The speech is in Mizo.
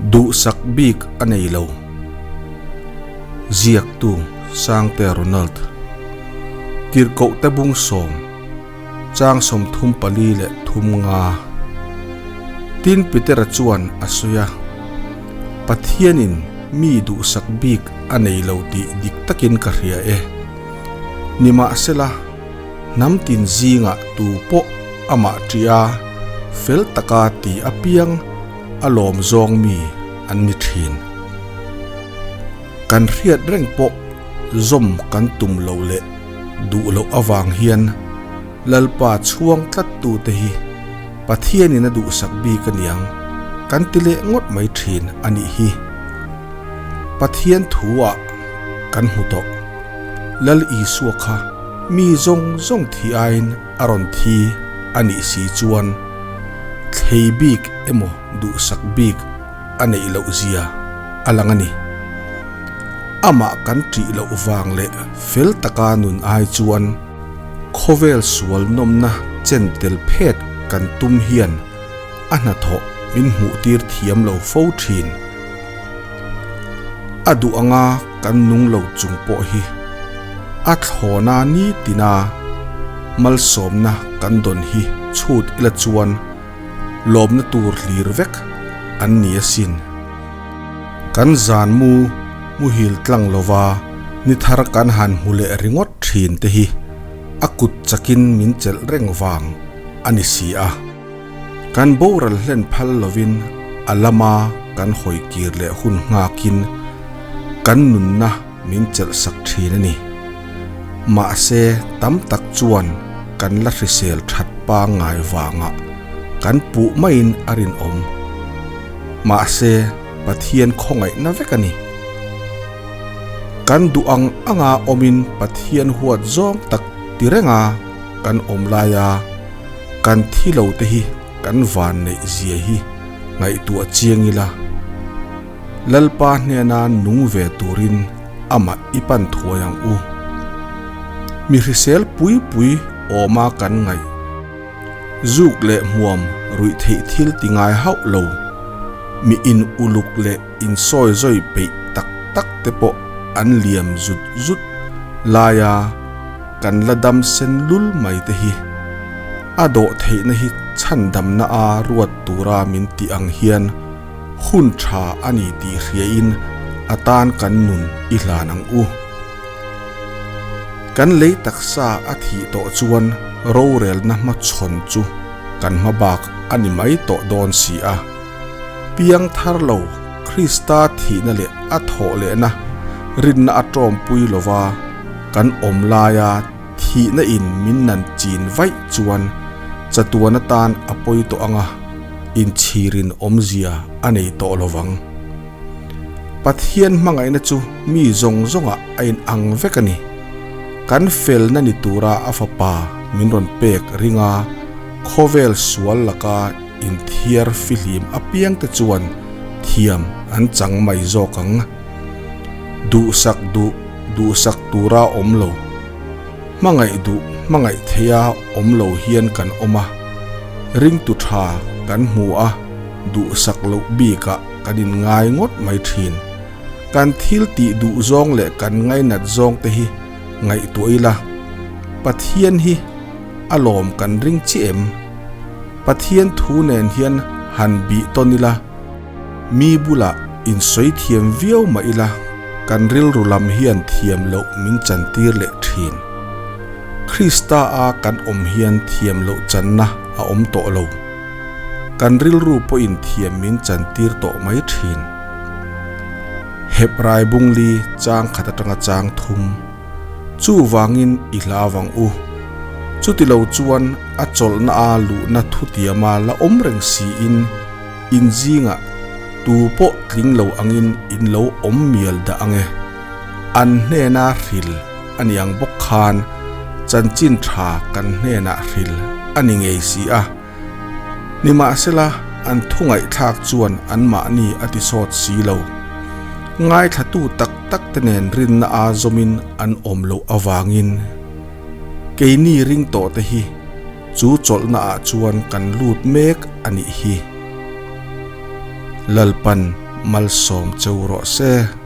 Duhsak bik a nei lo. Ziaktu Sangte Ronald. Tirhkohte bung sawm, chang 34 leh thum nga. Tin Petera chuan a sawi a, Pathianin mi duhsak bik a nei lo tih dik takin ka hria e. Nimahsela, hnam tin zingah tu pawh amah ṭih a, fel taka ti apiang a lawm zawng mi an ni ṭhin. Kan hriat reng pawh zawm kan tum loh leh duh loh avang hian Lalpa chhuang tlattute hi Pathianin a duhsak bik aniang kan ti leh ngawt mai ṭhin a nih hi. Pathian thu-ah kan hmu tawh. Lal Isua kha mi zawng zawng thi aiin a rawn thi a nih si chuan thlei bik emaw duhsak bik a neih loh zia a lang a ni. Amah kan ṭih loh vang leh fel taka nun ai chuan khawvel sual nawmna chen tel phet kan tum hian a hnathawh min hmuhtir thiam lo fo ṭhin. A duh anga kan nung lo chung pawh hi a thlawna nitina malsawmna kan dawn hi chhut ila chuan lawmna tur hlir vek an ni asin. Kan zan mu muhil tlang lova ni thar kan han hmu leh ringawt thin te hi a kut chakin min chelh reng vang a ni si a. Kan boral hlen phal lovin a lama kan hawi kir leh hun nghakin kan nunna min chelh sak thin a ni. Mahse, tam tak chuan kan la hrisel that pangngai vangah kan puh maiin a rinawm. Mahse, Pathian khawngaihna vek a ni. Kan duh ang anga awmin Pathian huat zawng tak ti renga kan awm laia Kan thi lo te hi kan van neih zia hi ngaihtuah chiang ila, Lalpa hnena nung ve turin amah i pan thuai ang u. Mi hrisel pui pui awma kan ngaih, zuk leh hmuam ruih theih thil ti ngai hauh lo, mi in uluk leh insawi zawi peih tak tak te pawh an liam zut zut laia Kan la dam sen lul mai te hi a dawh theihna hi chhandamna a ruat tura min tih ang hian hun tha a ni tih hriain a tan kan nun i hlan ang u. Kan lei taksa a thih tawh chuan rorelna hmachhawn chu kan hma bak a ni mai tawh dawn si a. Piang thar lo Krista thihna leh a thawh lehna rinna a tawmpui lova kan awm laia thihna in min nan chin vaih chuan chatuan atan a pawi tawh anga inchhirin awmzia a nei tawh lovang. Pathian hmangaihna chu mi zawng zawngah a in ang vek a ni. Kan felna ni tura a fapa min rawn pek ringa khawvel sual laka Inthiar fihlim apiangte chuan thiam an chang mai zawk ang. Duhsak duh duhsak tura awm lo, hmangaih duh hmangaih theia awm lo hian kan awm a, ringtu tha kan hmu a, duhsak loh bikah kan inngai ngawt mai thin. Kan thil tih duh zawng leh kan ngainat zawng te hi ngaihtuah ila, Pathian hi a lawm kan ring chiah em? Pathian thu nen hian han bih tawn ila, mi bulah insawi thiam viau mah ila kan rilru lam hian thiam loh min chantir leh thin. Krista a kan awm hian thiam loh channa a awm tawh lo. Kan rilru pawhin thiam min chantir tawh mai thin. Hebrai bungli chang khat atanga chang thum. Chuvangin i hla vang u. Chutilo chuan a chawlhna a luhna thutiama la awm reng siin in zingah tu pawh tling lo angin in lo awm mial dah ang e. An hnena hril a ni ang bawk khan chanchin tha kan hnenah hril a ni ngei si a. Nimahsela, an thu ngaihthlak chuan anmahni a ti sawt si lo. Ngaithlatu tak tak te nen rinna a zawmin an awm loh avangin keini ring tawh te hi chu chawlhna ah chuan kan lut mek a nih hi. Lalpan Malsawm cheu rawh se.